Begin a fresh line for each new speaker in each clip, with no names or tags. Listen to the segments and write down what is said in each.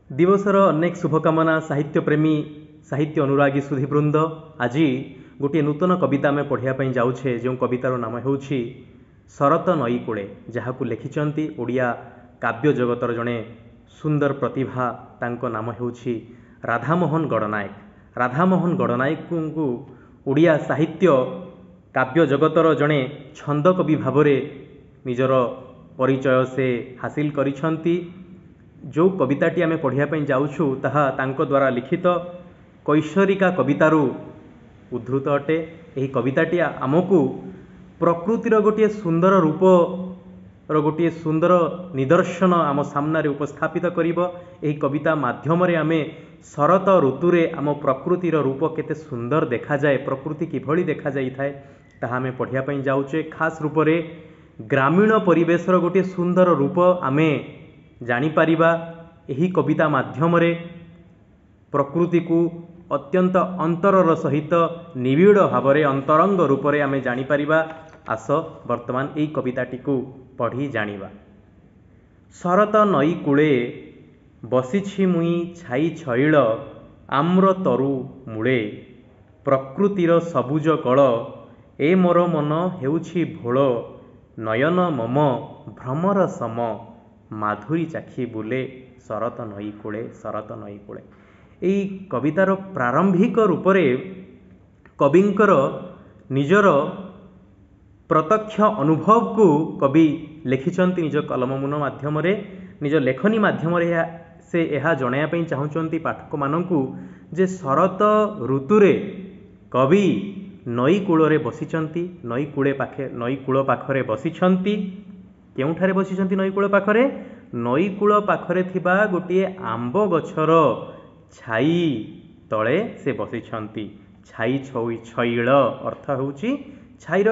ଦିବସର ଅନେକ ଶୁଭକାମନା ସାହିତ୍ୟ ପ୍ରେମୀ, ସାହିତ୍ୟ ଅନୁରାଗୀ ସୁଧୀବୃନ୍ଦ। ଆଜି ଗୋଟିଏ ନୂତନ କବିତା ଆମେ ପଢ଼ିବା ପାଇଁ ଯାଉଛେ, ଯେଉଁ କବିତାର ନାମ ହେଉଛି ଶରତ ନଈ କୂଳେ, ଯାହାକୁ ଲେଖିଛନ୍ତି ଓଡ଼ିଆ କାବ୍ୟ ଜଗତର ଜଣେ ସୁନ୍ଦର ପ୍ରତିଭା। ତାଙ୍କ ନାମ ହେଉଛି ରାଧାମୋହନ ଗଡ଼ନାୟକ। ରାଧାମୋହନ ଗଡ଼ନାୟକଙ୍କୁ ଓଡ଼ିଆ ସାହିତ୍ୟ କାବ୍ୟ ଜଗତର ଜଣେ ଛନ୍ଦକବି ଭାବରେ ନିଜର ପରିଚୟ ସେ ହାସିଲ କରିଛନ୍ତି। ଯେଉଁ କବିତାଟି ଆମେ ପଢ଼ିବା ପାଇଁ ଯାଉଛୁ, ତାହା ତାଙ୍କ ଦ୍ୱାରା ଲିଖିତ କୈଶୋରିକା କବିତାରୁ ଉଦ୍ଧୃତ ଅଟେ। ଏହି କବିତାଟି ଆମକୁ ପ୍ରକୃତିର ଗୋଟିଏ ସୁନ୍ଦର ରୂପର ଗୋଟିଏ ସୁନ୍ଦର ନିଦର୍ଶନ ଆମ ସାମ୍ନାରେ ଉପସ୍ଥାପିତ କରିବ। ଏହି କବିତା ମାଧ୍ୟମରେ ଆମେ ଶରତ ଋତୁରେ ଆମ ପ୍ରକୃତିର ରୂପ କେତେ ସୁନ୍ଦର ଦେଖାଯାଏ, ପ୍ରକୃତି କିଭଳି ଦେଖାଯାଇଥାଏ, ତାହା ଆମେ ପଢ଼ିବା ପାଇଁ ଯାଉଛେ। ଖାସ ରୂପରେ ଗ୍ରାମୀଣ ପରିବେଶର ଗୋଟିଏ ସୁନ୍ଦର ରୂପ ଆମେ ଜାଣିପାରିବା ଏହି କବିତା ମାଧ୍ୟମରେ। ପ୍ରକୃତିକୁ ଅତ୍ୟନ୍ତ ଅନ୍ତରର ସହିତ ନିବିଡ଼ ଭାବରେ ଅନ୍ତରଙ୍ଗ ରୂପରେ ଆମେ ଜାଣିପାରିବା। ଆସ, ବର୍ତ୍ତମାନ ଏଇ କବିତାଟିକୁ ପଢ଼ି ଜାଣିବା। ଶରତ ନଈ କୂଳେ ବସିଛି ମୁଇଁ ଛାଇ ଛଇଳ ଆମ୍ର ତରୁ ମୂଳେ। ପ୍ରକୃତିର ସବୁଜ କୋଳ ଏ ମୋର ମନ ହେଉଛି ଭୋଳ। ନୟନ ମମ ଭ୍ରମର ସମ ମାଧୁରୀ ଚାଖି ବୁଲେ ଶରତ ନଈ କୂଳେ, ଶରତ ନଈ କୂଳେ। ଏଇ କବିତାର ପ୍ରାରମ୍ଭିକ ରୂପରେ କବିଙ୍କର ନିଜର ପ୍ରତ୍ୟକ୍ଷ ଅନୁଭବକୁ କବି ଲେଖିଛନ୍ତି ନିଜ କଲମ ମୁନ ମାଧ୍ୟମରେ, ନିଜ ଲେଖନୀ ମାଧ୍ୟମରେ। ଏହା ସେ ଏହା ଜଣାଇବା ପାଇଁ ଚାହୁଁଛନ୍ତି ପାଠକମାନଙ୍କୁ ଯେ ଶରତ ଋତୁରେ କବି ନଈ କୂଳରେ ବସିଛନ୍ତି, ନଈ କୂଳେ ପାଖେ, ନଈ କୂଳ ପାଖରେ ବସିଛନ୍ତି। କେଉଁଠାରେ ବସିଛନ୍ତି? ନଈ କୂଳ ପାଖରେ, ନଈ କୂଳ ପାଖରେ ଥିବା ଗୋଟିଏ ଆମ୍ବ ଗଛର ଛାଇ ତଳେ ସେ ବସିଛନ୍ତି। ଛାଇ ଛଇଳ ଅର୍ଥ ହେଉଛି ଛାଇର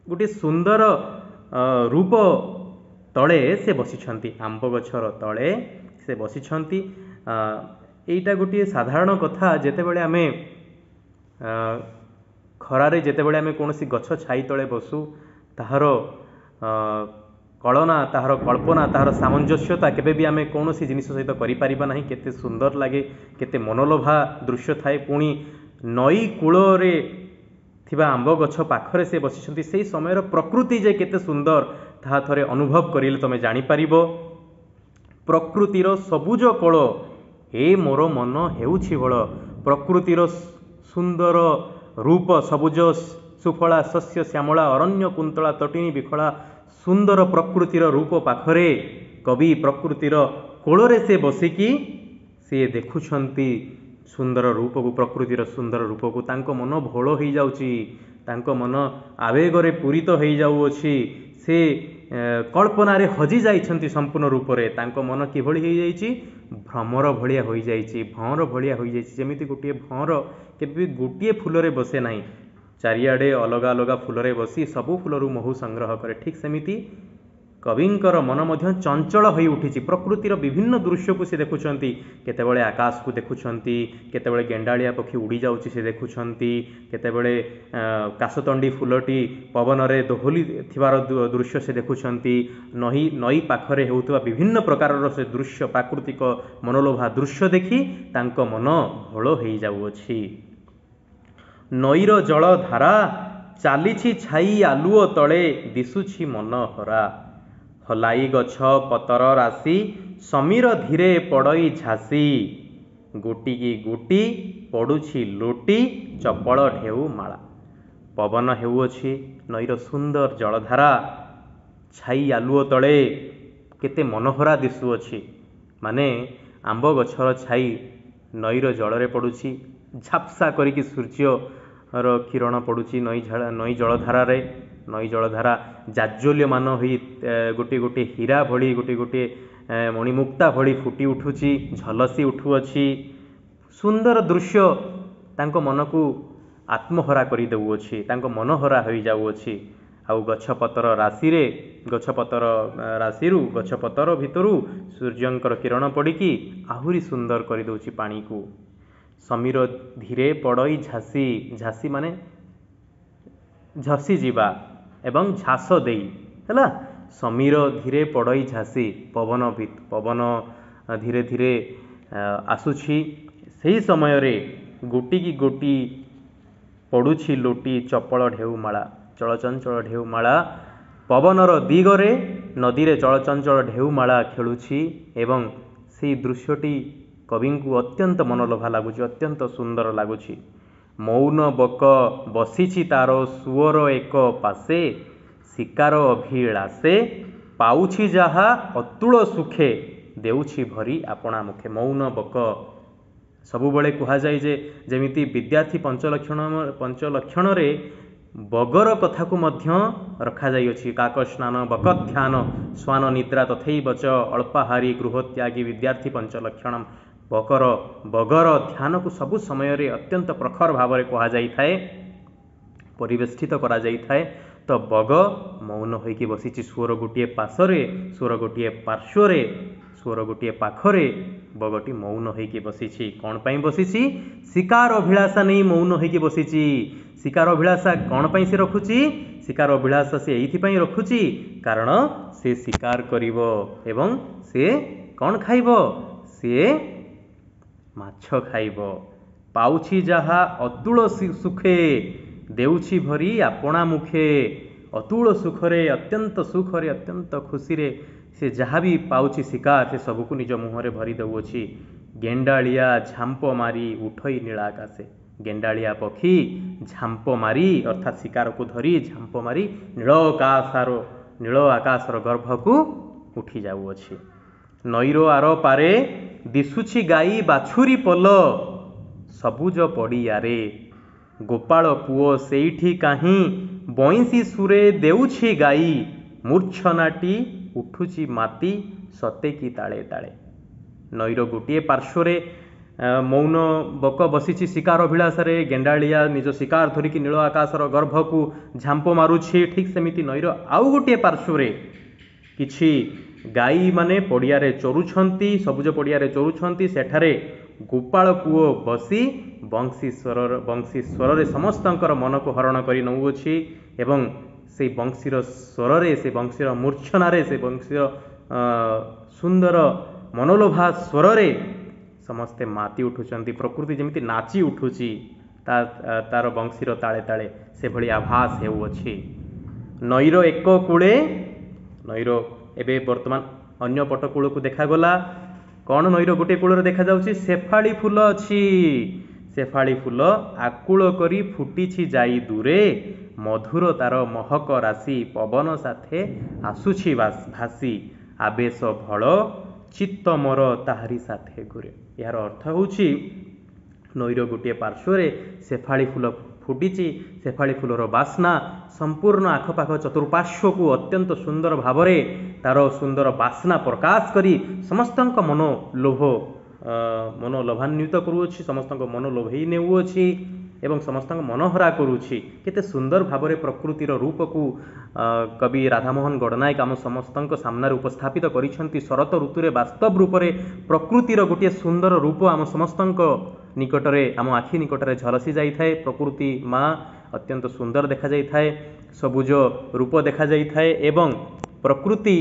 ଗୋଟିଏ ସୁନ୍ଦର ରୂପ ତଳେ ସେ ବସିଛନ୍ତି, ଆମ୍ବ ଗଛର ତଳେ ସେ ବସିଛନ୍ତି। ଏଇଟା ଗୋଟିଏ ସାଧାରଣ କଥା, ଯେତେବେଳେ ଆମେ ଖରାରେ ଯେତେବେଳେ ଆମେ କୌଣସି ଗଛ ଛାଇ ତଳେ ବସୁ, ତାହାର କଳନା, ତାହାର କଳ୍ପନା, ତାହାର ସାମଞ୍ଜସ୍ୟତା କେବେ ବି ଆମେ କୌଣସି ଜିନିଷ ସହିତ କରିପାରିବା ନାହିଁ। କେତେ ସୁନ୍ଦର ଲାଗେ, କେତେ ମନୋଲୋଭା ଦୃଶ୍ୟ ଥାଏ। ପୁଣି ନଈ କୂଳରେ ଥିବା ଆମ୍ବ ଗଛ ପାଖରେ ସେ ବସିଛନ୍ତି। ସେଇ ସମୟର ପ୍ରକୃତି ଯେ କେତେ ସୁନ୍ଦର, ତାହା ଥରେ ଅନୁଭବ କରିଲେ ତୁମେ ଜାଣିପାରିବ। ପ୍ରକୃତିର ସବୁଜ କୋଳ ଏ ମୋର ମନ ହେଉଛି ଭଳ। ପ୍ରକୃତିର ସୁନ୍ଦର ରୂପ, ସବୁଜ ସୁଫଳା ଶସ୍ୟ ଶ୍ୟାମଳା ଅରଣ୍ୟ କୁନ୍ତଳା ତଟିନୀ ବିଖଳା ସୁନ୍ଦର ପ୍ରକୃତିର ରୂପ ପାଖରେ କବି ପ୍ରକୃତିର କୋଳରେ ସେ ବସିକି ସିଏ ଦେଖୁଛନ୍ତି ସୁନ୍ଦର ରୂପକୁ, ପ୍ରକୃତିର ସୁନ୍ଦର ରୂପକୁ। ତାଙ୍କ ମନ ଭୋଳ ହେଇଯାଉଛି, ତାଙ୍କ ମନ ଆବେଗରେ ପୂରିତ ହେଇଯାଉଅଛି। ସେ କଳ୍ପନାରେ ହଜି ଯାଇଛନ୍ତି ସମ୍ପୂର୍ଣ୍ଣ ରୂପରେ। ତାଙ୍କ ମନ କିଭଳି ହେଇଯାଇଛି? ଭ୍ରମର ଭଳିଆ ହୋଇଯାଇଛି, ଭଅଁର ଭଳିଆ ହୋଇଯାଇଛି। ଯେମିତି ଗୋଟିଏ ଭଅଁର କେବେ ବି ଗୋଟିଏ ଫୁଲରେ ବସେ ନାହିଁ, ଚାରିଆଡ଼େ ଅଲଗା ଅଲଗା ଫୁଲରେ ବସି ସବୁ ଫୁଲରୁ ମହୁ ସଂଗ୍ରହ କରେ, ଠିକ୍ ସେମିତି କବିଙ୍କର ମନ ମଧ୍ୟ ଚଞ୍ଚଳ ହୋଇ ଉଠିଛି। ପ୍ରକୃତିର ବିଭିନ୍ନ ଦୃଶ୍ୟକୁ ସେ ଦେଖୁଛନ୍ତି। କେତେବେଳେ ଆକାଶକୁ ଦେଖୁଛନ୍ତି, କେତେବେଳେ ଗେଣ୍ଡାଳିଆ ପକ୍ଷୀ ଉଡ଼ି ଯାଉଛି ସେ ଦେଖୁଛନ୍ତି, କେତେବେଳେ କାଶତଣ୍ଡି ଫୁଲଟି ପବନରେ ଦୋହଲି ଥିବାର ଦୃଶ୍ୟ ସେ ଦେଖୁଛନ୍ତି, ନଈ ପାଖରେ ହେଉଥିବା ବିଭିନ୍ନ ପ୍ରକାରର ସେ ଦୃଶ୍ୟ, ପ୍ରାକୃତିକ ମନୋଲୋଭା ଦୃଶ୍ୟ ଦେଖି ତାଙ୍କ ମନ ଭୋଳ ହେଇଯାଉଅଛି। ନଈର ଜଳଧାରା ଚାଲିଛି ଛାଇ ଆଲୁଅ ତଳେ ଦିଶୁଛି ମନୋହରା। ହଲାଇ ଗଛ ପତର ରାଶି ସମୀର ଧୀରେ ପଡ଼ଇ ଝାସି। ଗୋଟିକି ଗୋଟି ପଡ଼ୁଛି ଲୋଟି ଚପଳ ଢେଉ ମାଳା। ପବନ ହେଉଅଛି, ନଈର ସୁନ୍ଦର ଜଳଧାରା ଛାଇ ଆଲୁଅ ତଳେ କେତେ ମନୋହରା ଦିଶୁଅଛି। ମାନେ ଆମ୍ବ ଗଛର ଛାଇ ନଈର ଜଳରେ ପଡ଼ୁଛି, ଝାପ୍ସା କରିକି ସୂର୍ଯ୍ୟର କିରଣ ପଡ଼ୁଛି ନଈ ନଈ ଜଳଧାରାରେ। ନଈ ଜଳଧାରା ଜାଜ୍ୱଲ୍ୟମାନ ହୋଇ ଗୋଟିଏ ଗୋଟିଏ ହୀରା ଭଳି, ଗୋଟିଏ ଗୋଟିଏ ମଣିମୁକ୍ତା ଭଳି ଫୁଟି ଉଠୁଛି, ଝଲସି ଉଠୁଅଛି। ସୁନ୍ଦର ଦୃଶ୍ୟ ତାଙ୍କ ମନକୁ ଆତ୍ମହରା କରିଦେଉଅଛି, ତାଙ୍କ ମନହରା ହୋଇଯାଉଅଛି। ଆଉ ଗଛପତର ରାଶିରେ, ଗଛପତର ରାଶିରୁ, ଗଛପତର ଭିତରୁ ସୂର୍ଯ୍ୟଙ୍କର କିରଣ ପଡ଼ିକି ଆହୁରି ସୁନ୍ଦର କରିଦେଉଛି ପାଣିକୁ। ସମୀର ଧୀରେ ପଡ଼ଇ ଝାସି। ଝାସି ମାନେ ଝସି ଯିବା ଏବଂ ଝାସ ଦେଇ ହେଲା। ସମୀର ଧୀରେ ପଡ଼ଇ ଝାସି, ପବନ ପବନ ଧୀରେ ଧୀରେ ଆସୁଛି। ସେହି ସମୟରେ ଗୋଟିକି ଗୋଟି ପଡ଼ୁଛି ଲୋଟି ଚପଳ ଢେଉମାଳା, ଚଳଚଞ୍ଚଳ ଢେଉମାଳା ପବନର ଦିଗରେ ନଦୀରେ ଚଳଚଞ୍ଚଳ ଢେଉମାଳା ଖେଳୁଛି ଏବଂ ସେଇ ଦୃଶ୍ୟଟି କବିଙ୍କୁ ଅତ୍ୟନ୍ତ ମନଲୋଭା ଲାଗୁଛି, ଅତ୍ୟନ୍ତ ସୁନ୍ଦର ଲାଗୁଛି। ମୌନ ବକ ବସିଛି ତାର ସୁଅର ଏକ ପାଶେ, ଶିକାର ଅଭିଳାଷେ, ପାଉଛି ଯାହା ଅତୁଳ ସୁଖେ, ଦେଉଛି ଭରି ଆପଣା ମୁଖେ। ମୌନ ବକ, ସବୁବେଳେ କୁହାଯାଏ ଯେ ଯେମିତି ବିଦ୍ୟାର୍ଥୀ ପଞ୍ଚଲକ୍ଷଣ, ପଞ୍ଚଲକ୍ଷଣରେ ବଗର କଥାକୁ ମଧ୍ୟ ରଖାଯାଇଅଛି। କାକ ସ୍ନାନ ବକ ଧ୍ୟାନ ଶ୍ୱାନ ନିଦ୍ରା ତଥୈବ ଚ ଅଳ୍ପାହାରୀ ଗୃହତ୍ୟାଗୀ ବିଦ୍ୟାର୍ଥୀ ପଞ୍ଚଲକ୍ଷଣ। ବକର, ବଗର ଧ୍ୟାନକୁ ସବୁ ସମୟରେ ଅତ୍ୟନ୍ତ ପ୍ରଖର ଭାବରେ କୁହାଯାଇଥାଏ, ପରିବେଷ୍ଟିତ କରାଯାଇଥାଏ। ତ ବଗ ମୌନ ହୋଇକି ବସିଛି ସୁଅର ଗୋଟିଏ ପାଶରେ, ସୁଅର ଗୋଟିଏ ପାର୍ଶ୍ୱରେ, ସୁଅର ଗୋଟିଏ ପାଖରେ ବଗଟି ମୌନ ହୋଇକି ବସିଛି। କ'ଣ ପାଇଁ ବସିଛି? ଶିକାର ଅଭିଳାଷା ନେଇ ମୌନ ହୋଇକି ବସିଛି। ଶିକାର ଅଭିଳାଷା କ'ଣ ପାଇଁ ସେ ରଖୁଛି? ଶିକାର ଅଭିଳାଷା ସେ ଏଇଥିପାଇଁ ରଖୁଛି କାରଣ ସେ ଶିକାର କରିବ ଏବଂ ସେ କ'ଣ ଖାଇବ? ସିଏ ମାଛ ଖାଇବ। ପାଉଛି ଯାହା ଅତୁଳ ସୁଖେ, ଦେଉଛି ଭରି ଆପଣା ମୁଖେ। ଅତୁଳ ସୁଖରେ, ଅତ୍ୟନ୍ତ ସୁଖରେ, ଅତ୍ୟନ୍ତ ଖୁସିରେ ସେ ଯାହା ବି ପାଉଛି ଶିକାର, ସେ ସବୁକୁ ନିଜ ମୁହଁରେ ଭରି ଦେଉଅଛି। ଗେଣ୍ଡାଳିଆ ଝାମ୍ପ ମାରି ଉଠଇ ନୀଳାକାଶେ। ଗେଣ୍ଡାଳିଆ ପକ୍ଷୀ ଝାମ୍ପ ମାରି, ଅର୍ଥାତ୍ ଶିକାରକୁ ଧରି ଝାମ୍ପ ମାରି ନୀଳ ଆକାଶର, ନୀଳ ଆକାଶର ଗର୍ଭକୁ ଉଠି ଯାଉଅଛି। ନଈର ଆର ପାରେ ଦିଶୁଛି ଗାଈ ବାଛୁରୀ ପଲ, ସବୁଜ ପଡ଼ିଆରେ ଗୋପାଳ ପୁଅ ସେଇଠି କାହିଁ ବଇଁଶୀ ସୁରେ ଦେଉଛି ଗାଇ, ମୂର୍ଚ୍ଛନାଟି ଉଠୁଛି ମାତି ସତେ କି ତାଳେ ତାଳେ। ନଈର ଗୋଟିଏ ପାର୍ଶ୍ୱରେ ମୌନ ବକ ବସିଛି ଶିକାର ଅଭିଳାଷରେ, ଗେଣ୍ଡାଳିଆ ନିଜ ଶିକାର ଧରିକି ନୀଳ ଆକାଶର ଗର୍ଭକୁ ଝାମ୍ପ ମାରୁଛି। ଠିକ୍ ସେମିତି ନଈର ଆଉ ଗୋଟିଏ ପାର୍ଶ୍ୱରେ କିଛି ଗାଈମାନେ ପଡ଼ିଆରେ ଚରୁଛନ୍ତି, ସବୁଜ ପଡ଼ିଆରେ ଚରୁଛନ୍ତି। ସେଠାରେ ଗୋପାଳ ପୁଅ ବସି ବଂଶୀ ସ୍ୱରର, ବଂଶୀ ସ୍ୱରରେ ସମସ୍ତଙ୍କର ମନକୁ ହରଣ କରି ନେଉଅଛି ଏବଂ ସେଇ ବଂଶୀର ସ୍ୱରରେ, ସେ ବଂଶୀର ମୂର୍ଚ୍ଛନାରେ, ସେ ବଂଶୀର ସୁନ୍ଦର ମନୋଲୋଭା ସ୍ୱରରେ ସମସ୍ତେ ମାତି ଉଠୁଛନ୍ତି। ପ୍ରକୃତି ଯେମିତି ନାଚି ଉଠୁଛି ତା ତାର ବଂଶୀର ତାଳେ ତାଳେ, ସେଭଳି ଆଭାସ ହେଉଅଛି। ନଈର ଏକ କୂଳେ, ନଈର ଏବେ ବର୍ତ୍ତମାନ ଅନ୍ୟ ପଟ କୂଳକୁ ଦେଖାଗଲା। କ'ଣ ନଈର ଗୋଟିଏ କୂଳରେ ଦେଖାଯାଉଛି? ଶେଫାଳି ଫୁଲ ଅଛି। ଶେଫାଳି ଫୁଲ ଆକୁଳ କରି ଫୁଟିଛି ଯାଇ ଦୂରେ, ମଧୁର ତାର ମହକ ରାଶି ପବନ ସାଥେ ଆସୁଛି ଭାସି, ଆବେଶ ଭଳ ଚିତ୍ତ ମୋର ତାହାରି ସାଥେ ଘୁରେ। ଏହାର ଅର୍ଥ ହେଉଛି ନଈର ଗୋଟିଏ ପାର୍ଶ୍ୱରେ ଶେଫାଳି ଫୁଲ ଫୁଟିଛି। ଶେଫାଳି ଫୁଲର ବାସ୍ନା ସମ୍ପୂର୍ଣ୍ଣ ଆଖପାଖ ଚତୁଃପାର୍ଶ୍ୱକୁ ଅତ୍ୟନ୍ତ ସୁନ୍ଦର ଭାବରେ ତାର ସୁନ୍ଦର ବାସ୍ନା ପ୍ରକାଶ କରି ସମସ୍ତଙ୍କ ମନ ଲୋଭ, ମନ ଲୋଭାନ୍ୱିତ କରୁଅଛି, ସମସ୍ତଙ୍କ ମନ ଲୋଭେଇ ନେଉଅଛି ଏବଂ ସମସ୍ତଙ୍କ ମନୋହରା କରୁଛି। କେତେ ସୁନ୍ଦର ଭାବରେ ପ୍ରକୃତିର ରୂପକୁ କବି ରାଧାମୋହନ ଗଡ଼ନାୟକ ଆମ ସମସ୍ତଙ୍କ ସାମ୍ନାରେ ଉପସ୍ଥାପିତ କରିଛନ୍ତି। ଶରତ ଋତୁରେ ବାସ୍ତବ ରୂପରେ ପ୍ରକୃତିର ଗୋଟିଏ ସୁନ୍ଦର ରୂପ ଆମ ସମସ୍ତଙ୍କ ନିକଟରେ, ଆମ ଆଖି ନିକଟରେ ଝଲସି ଯାଇଥାଏ। ପ୍ରକୃତି ମା ଅତ୍ୟନ୍ତ ସୁନ୍ଦର ଦେଖାଯାଇଥାଏ, ସବୁଜ ରୂପ ଦେଖାଯାଇଥାଏ ଏବଂ ପ୍ରକୃତି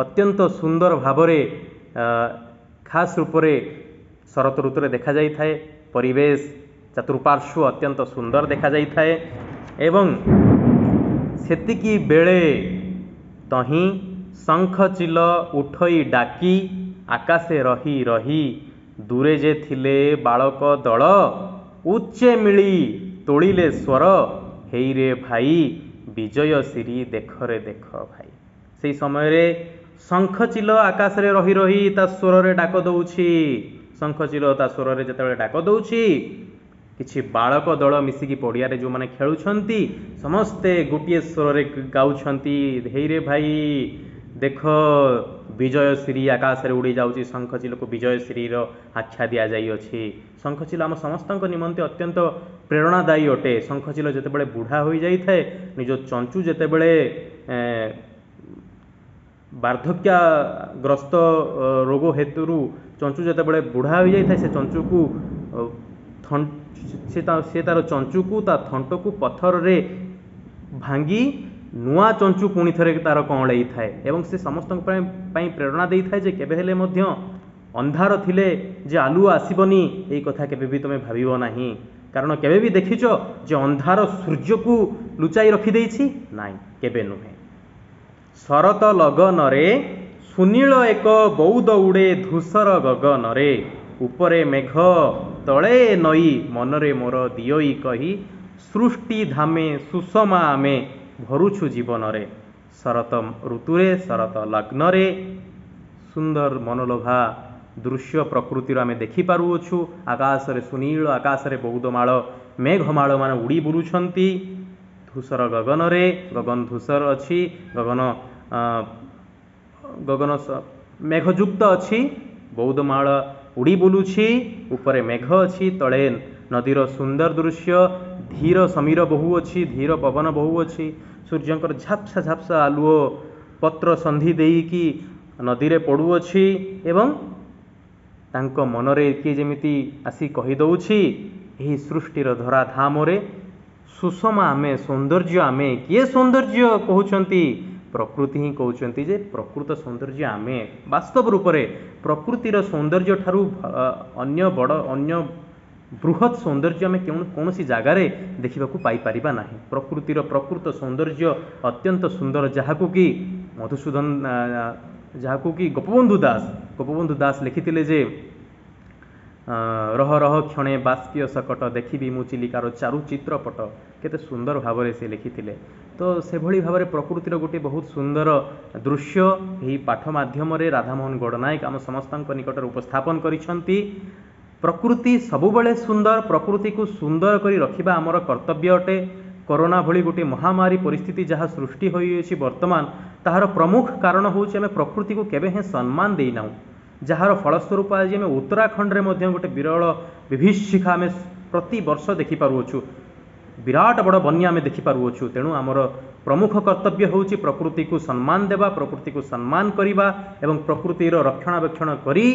ଅତ୍ୟନ୍ତ ସୁନ୍ଦର ଭାବରେ ଖାସ ରୂପରେ ଶରତ ଋତୁରେ ଦେଖାଯାଇଥାଏ। ପରିବେଶ ଚତୁଃପାର୍ଶ୍ୱ ଅତ୍ୟନ୍ତ ସୁନ୍ଦର ଦେଖାଯାଇଥାଏ ଏବଂ ସେତିକି ବେଳେ ତହିଁ ଶଙ୍ଖଚିଲ ଉଠଇ ଡାକି ଆକାଶେ ରହି ରହି, ଦୂରେ ଯେ ଥିଲେ ବାଳକ ଦଳ ଉଚ୍ଚେ ମିଳି ତୋଳିଲେ ସ୍ୱର, ହେଇରେ ଭାଇ ବିଜୟ ଶିରୀ ଦେଖରେ ଦେଖ ଭାଇ। ସେଇ ସମୟରେ ଶଙ୍ଖଚିଲ ଆକାଶରେ ରହି ରହି ତା ସ୍ୱରରେ ଡାକ ଦଉଛି। ଶଙ୍ଖଚିଲ ତା ସ୍ୱରରେ ଯେତେବେଳେ ଡାକ ଦଉଛି, କିଛି ବାଳକ ଦଳ ମିଶିକି ପଡ଼ିଆରେ ଯେଉଁମାନେ ଖେଳୁଛନ୍ତି ସମସ୍ତେ ଗୋଟିଏ ସ୍ୱରରେ ଗାଉଛନ୍ତି, ହେଇରେ ଭାଇ ଦେଖ ବିଜୟ ଶ୍ରୀ ଆକାଶରେ ଉଡ଼ି ଯାଉଛି। ଶଙ୍ଖଚିଲକୁ ବିଜୟ ଶ୍ରୀର ଆଖ୍ୟା ଦିଆଯାଇଅଛି। ଶଙ୍ଖଚିଲ ଆମ ସମସ୍ତଙ୍କ ନିମନ୍ତେ ଅତ୍ୟନ୍ତ ପ୍ରେରଣାଦାୟୀ ଅଟେ। ଶଙ୍ଖଚିଲ ଯେତେବେଳେ ବୁଢ଼ା ହୋଇଯାଇଥାଏ, ନିଜ ଚଞ୍ଚୁ ଯେତେବେଳେ ବାର୍ଦ୍ଧକ୍ୟଗ୍ରସ୍ତ ରୋଗ ହେତୁରୁ ଚଞ୍ଚୁ ଯେତେବେଳେ ବୁଢ଼ା ହୋଇଯାଇଥାଏ, ସେ ଚଞ୍ଚୁକୁ ସେ ତାର ଚଞ୍ଚୁକୁ, ତା ଥଣ୍ଟକୁ ପଥରରେ ଭାଙ୍ଗି ନୂଆ ଚଞ୍ଚୁ ପୁଣି ଥରେ ତାର କଅଁଳେଇ ଥାଏ ଏବଂ ସେ ସମସ୍ତଙ୍କ ପାଇଁ ପ୍ରେରଣା ଦେଇଥାଏ ଯେ କେବେ ହେଲେ ମଧ୍ୟ ଅନ୍ଧାର ଥିଲେ ଯେ ଆଲୁଅ ଆସିବନି, ଏଇ କଥା କେବେ ବି ତୁମେ ଭାବିବ ନାହିଁ। କାରଣ କେବେ ବି ଦେଖିଛ ଯେ ଅନ୍ଧାର ସୂର୍ଯ୍ୟକୁ ଲୁଚାଇ ରଖିଦେଇଛି? ନାଇଁ, କେବେ ନୁହେଁ। ଶରତ ଲଗନରେ ସୁନୀଳ ଏକ ବଉଦ ଉଡ଼େ ଧୂସର ଗଗନରେ, ଉପରେ ମେଘ ତଳେ ନଈ ମନରେ ମୋର ଦିଅଇ କହି, ସୃଷ୍ଟି ଧାମେ ସୁଷମା ଆମେ ଭରୁଛୁ ଜୀବନରେ। ଶରତ ଋତୁରେ, ଶରତ ଲଗ୍ନରେ ସୁନ୍ଦର ମନୋଲୋଭା ଦୃଶ୍ୟ ପ୍ରକୃତିର ଆମେ ଦେଖିପାରୁଅଛୁ। ଆକାଶରେ ସୁନୀଳ ଆକାଶରେ ବଉଦମାଳ ମେଘମାଳ ମାନେ ଉଡ଼ି ବୁଲୁଛନ୍ତି। ଧୂସର ଗଗନରେ, ଗଗନ ଧୂସର ଅଛି, ଗଗନ ଗଗନ ମେଘଯୁକ୍ତ ଅଛି, ବଉଦମାଳ ଉଡ଼ି ବୁଲୁଛି, ଉପରେ ମେଘ ଅଛି, ତଳେ ନଦୀର ସୁନ୍ଦର ଦୃଶ୍ୟ, ଧୀର ସମୀର ବହୁଅଛି, ଧୀର ପବନ ବହୁଅଛି, ସୂର୍ଯ୍ୟଙ୍କର ଝାପ୍ସା ଝାପ୍ସା ଆଲୁଅ ପତ୍ର ସନ୍ଧି ଦେଇକି ନଦୀରେ ପଡ଼ୁଅଛି। ଏବଂ ତାଙ୍କ ମନରେ କିଏ ଯେମିତି ଆସି କହିଦେଉଛି, ଏହି ସୃଷ୍ଟିର ଧରାଧାମରେ ସୁଷମା ଆମେ, ସୌନ୍ଦର୍ଯ୍ୟ ଆମେ। କିଏ ସୌନ୍ଦର୍ଯ୍ୟ କହୁଛନ୍ତି? ପ୍ରକୃତି ହିଁ କହୁଛନ୍ତି ଯେ ପ୍ରକୃତ ସୌନ୍ଦର୍ଯ୍ୟ ଆମେ। ବାସ୍ତବ ରୂପରେ ପ୍ରକୃତିର ସୌନ୍ଦର୍ଯ୍ୟ ଠାରୁ ଅନ୍ୟ ବଡ଼, ଅନ୍ୟ ବୃହତ୍ ସୌନ୍ଦର୍ଯ୍ୟ ଆମେ କେଉଁ କୌଣସି ଜାଗାରେ ଦେଖିବାକୁ ପାଇପାରିବା ନାହିଁ। ପ୍ରକୃତିର ପ୍ରକୃତ ସୌନ୍ଦର୍ଯ୍ୟ ଅତ୍ୟନ୍ତ ସୁନ୍ଦର, ଯାହାକୁ କି ମଧୁସୂଦନ, ଯାହାକୁ କି ଗୋପବନ୍ଧୁ ଦାସ ଲେଖିଥିଲେ ଯେ ରହ ରହ କ୍ଷଣେ ବାଷ୍ପୀୟ ସକଟ, ଦେଖିବି ମୁଁ ଚିଲିକାର ଚାରୁ ଚିତ୍ରପଟ। କେତେ ସୁନ୍ଦର ଭାବରେ ସେ ଲେଖିଥିଲେ। ତ ସେଭଳି ଭାବରେ ପ୍ରକୃତିର ଗୋଟିଏ ବହୁତ ସୁନ୍ଦର ଦୃଶ୍ୟ ଏହି ପାଠ ମାଧ୍ୟମରେ ରାଧାମୋହନ ଗଡ଼ନାୟକ ଆମ ସମସ୍ତଙ୍କ ନିକଟରେ ଉପସ୍ଥାପନ କରିଛନ୍ତି। ପ୍ରକୃତି ସବୁବେଳେ ସୁନ୍ଦର, ପ୍ରକୃତିକୁ ସୁନ୍ଦର କରି ରଖିବା ଆମର କର୍ତ୍ତବ୍ୟ ଅଟେ। କରୋନା ଭଳି ଗୋଟିଏ ମହାମାରୀ ପରିସ୍ଥିତି ଯାହା ସୃଷ୍ଟି ହୋଇଅଛି ବର୍ତ୍ତମାନ, ତାହାର ପ୍ରମୁଖ କାରଣ ହେଉଛି ଆମେ ପ୍ରକୃତିକୁ କେବେ ହେଁ ସମ୍ମାନ ଦେଇନାହୁଁ, ଯାହାର ଫଳସ୍ୱରୂପ ଆଜି ଆମେ ଉତ୍ତରାଖଣ୍ଡରେ ମଧ୍ୟ ଗୋଟେ ବିରଳ ବିଭୀଷିକା ଆମେ ପ୍ରତିବର୍ଷ ଦେଖିପାରୁଅଛୁ, ବିରାଟ ବଡ଼ ବନ୍ୟା ଆମେ ଦେଖିପାରୁଅଛୁ। ତେଣୁ ଆମର ପ୍ରମୁଖ କର୍ତ୍ତବ୍ୟ ହେଉଛି ପ୍ରକୃତିକୁ ସମ୍ମାନ ଦେବା, ପ୍ରକୃତିକୁ ସମ୍ମାନ କରିବା ଏବଂ ପ୍ରକୃତିର ରକ୍ଷଣାବେକ୍ଷଣ କରି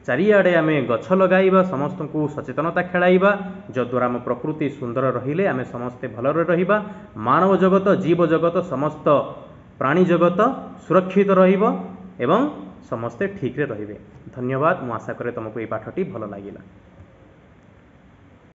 ଚାରିଆଡ଼େ ଆମେ ଗଛ ଲଗାଇବା, ସମସ୍ତଙ୍କୁ ସଚେତନତା ଖେଳାଇବା, ଯଦ୍ୱାରା ଆମ ପ୍ରକୃତି ସୁନ୍ଦର ରହିଲେ ଆମେ ସମସ୍ତେ ଭଲରେ ରହିବା। ମାନବ ଜଗତ, ଜୀବ ଜଗତ, ସମସ୍ତ ପ୍ରାଣୀ ଜଗତ ସୁରକ୍ଷିତ ରହିବ ଏବଂ ସମସ୍ତେ ଠିକ୍ରେ ରହିବେ। ଧନ୍ୟବାଦ। ମୁଁ ଆଶା କରେ ତୁମକୁ ଏଇ ପାଠଟି ଭଲ ଲାଗିଲା।